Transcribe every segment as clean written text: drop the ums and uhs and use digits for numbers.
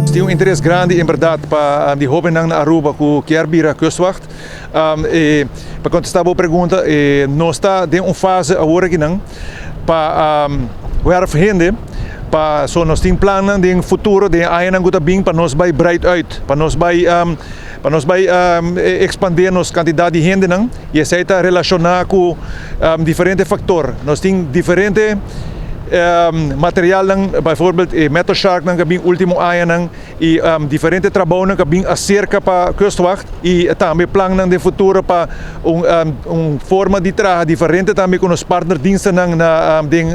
Tin un interes grandi en berdad pa di hobennan na Aruba cu kier bira kustwacht. Pa contesta bo pregunta, nos ta den un fase awor akinan pa werf hende pa so nos tin plannan den futuro den e añanan cu ta bin pa nos bay breid uit, pa nos bay pa nos bay expande nos cantidad di hendenan y esey ta relaciona cu diferente factor. Nos tin diferente materialnan, bijvoorbeeld e metal sharknan ku a bin último añanan i diferente trabounan ku a bin aserka pa Kustwacht i tambe plannan den futuro pa un un forma di traha diferente tambe ku nos partnerdienstennan na den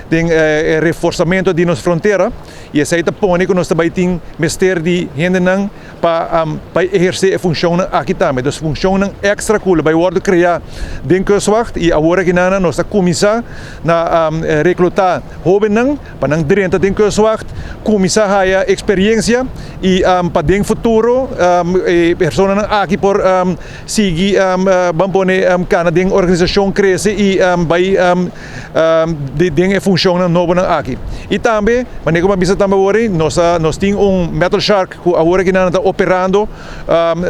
den e reforsamento di nos frontera i esei ta pone ku nos ta bai tin mester di hendenan pa bai ehersé e funshonnan aki tambe. Dus funshonnan èkstra ku lo bai wòrdu kreá den Kustwacht i awor akinan nos ta kuminsá na reklutá hóbennan pa nan drenta den Kustwacht, kuminsá haya eksperiensia i pa den futuro e personanan aki por sigui ban pone kana den organisashon krese i bai den e funshonnan nobonan aki. I tambe, manera ku mi a bisa tambe awor ei, nos a nos tin un metal shark ku awor aki nan ta operando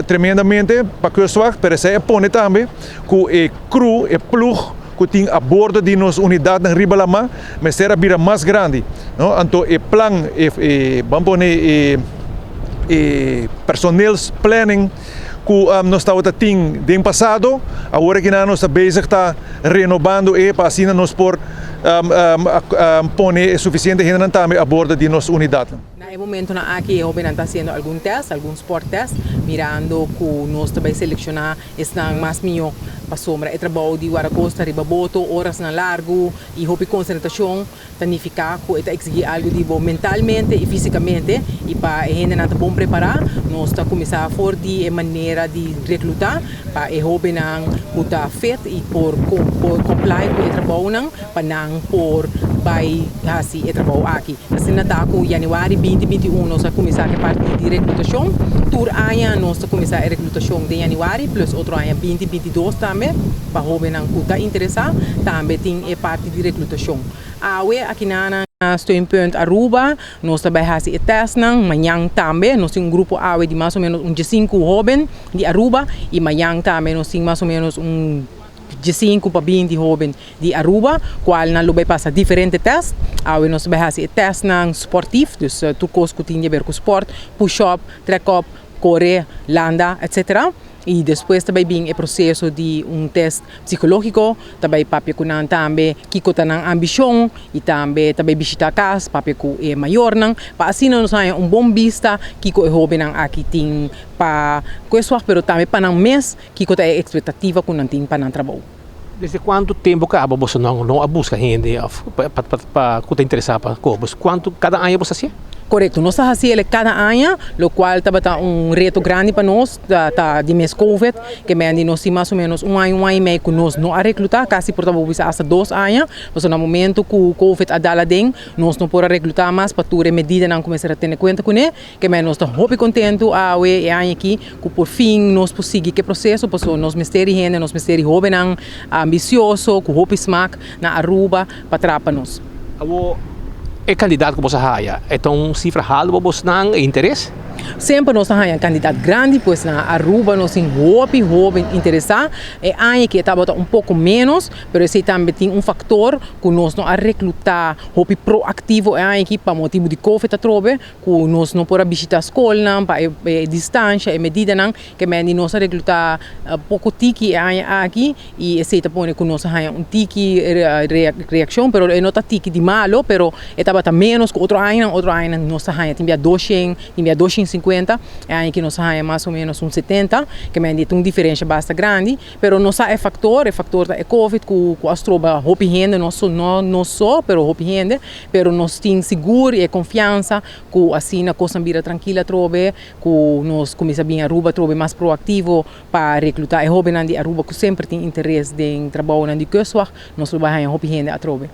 tremendamente pa Kustwacht, pero esei a pone tambe ku e crew, e ploeg ku tin a bordo di nos unidatnan riba lamá mester a bira mas grandi, no. Anto e plan, e e ban pone e e personeelsplanning ku nos tabata tin den pasado, awor aki nan nos ta bezig ta renobando e pa asina nos por pone e sufisiente hendenan tambe a bordo di nos unidatnan. Na e momentonan aki e hobennan ta hasiendo algun tèst, algun sporttest, mirando ku nos ta bai selekshoná esnan mas mihó pasobra e trabou di Guardacosta riba boto orasnan largu i hopi konsentrashon ta nifiká ku e ta eksigí algu di bo mentalmente i físikamente i pa e hendenan ta bon prepará nos ta kuminsá for di e manera di reklutá pa e hóbennan ku ta fit i por por comply ku e trabounan pa nan por bai hasi e trabou aki. Asina ta ku yanüari 2021 nos a kuminsá ku e parti di reklutashon. Tur aña nos ta kuminsá e reklutashon den yanüari plus otro aña 2022 tambe pa hóbennan ku ta interesá tambe tin e parti di reklutashon. Awe akinan na Steunpunt Aruba nos ta bai hasi e tèstnan, mañan tambe nos tin un grupo awe di mas o ménos un diesinku hóben di Aruba i mañan tambe nos tin mas o ménos un diesinku pa binti hóben di Aruba kual nan lo bai pasa diferente tèst. Awe nos ta bai hasi e tèstnan spòrtif, dus tur kos ku tin di aber ku spòrt, push up, trèk up, kore, landa, etsetera. I despues ta bai bin e proseso di un tèst psikológiko, ta bai papia ku nan tambe kiko ta nan ambishon i tambe ta bai bishitá kas papia ku e mayornan pa asina nos haña un bon bista kiko e hóbennan aki tin pa Kustwacht pero tambe pa nan mes kiko ta e ekspektativa ku nan tin pa nan trabou. Desde kuantu tempu kaba boso no a buska hende òf pa ku ta interesá pa koba? Kuantu kada aña boso ta hasié? Korekto, nos ta hasié kada aña, lokual tabata un reto grandi pa nos, ta di mes covid, ke men di nos tin mas o ménos un aña, un aña i mei ku nos no a reklutá, kasi por ta bo bisa asta dos aña, pasobra na momento ku covid a dal aden, nos no por a reklutá mas pa tur e medidanan ku mester a tene kuenta kuné. Ke men nos ta hopi kontentu awe e aña aki ku por fin nos por sigui ku e proseso pasobra nos mester di hende, nos mester di hóbennan ambisioso ku hopi smak na Aruba pa traha pa nos. Awor e kandidat ku bos a haya e ta un sifra haltu pa bosnan e interes? Semper nos ta haña kandidat grandi pues na Aruba nos tin hopi hóben interesá. E aña aki e tabata un poko ménos pero esei tambe tin un faktor ku nos no a reklutá hopi proaktivo e aña aki pa motibu di covid atrobe. Ku nos no por a bishita skolnan pa e distansha, e medidanan ke men di nos a reklutá poko tiki e aña aki i esei ta pone ku nos a haña un tiki reakshon pero e no ta tiki di malo pero e tabata ménos ku otro añanan, otro añanan nos ta haña tin bia doshen, tin bia doshen sinkuenta, e aña aki nos a haña mas o ménos un setenta ke men di ta un diferensha basta grandi. Pero no sa e factor, e factor ta e covid cu cu a stroba hopi hende, no so no nos so, pero hopi hende, pero nos tin sigur y e confiansa cu asina cosnan bira trankil atrobe, cu nos cuminsa bin Aruba atrobe mas proactivo pa recluta e hobennan di Aruba cu semper tin interes den trabounan di kustwacht, nos lo bay haña hopi hende atrobe.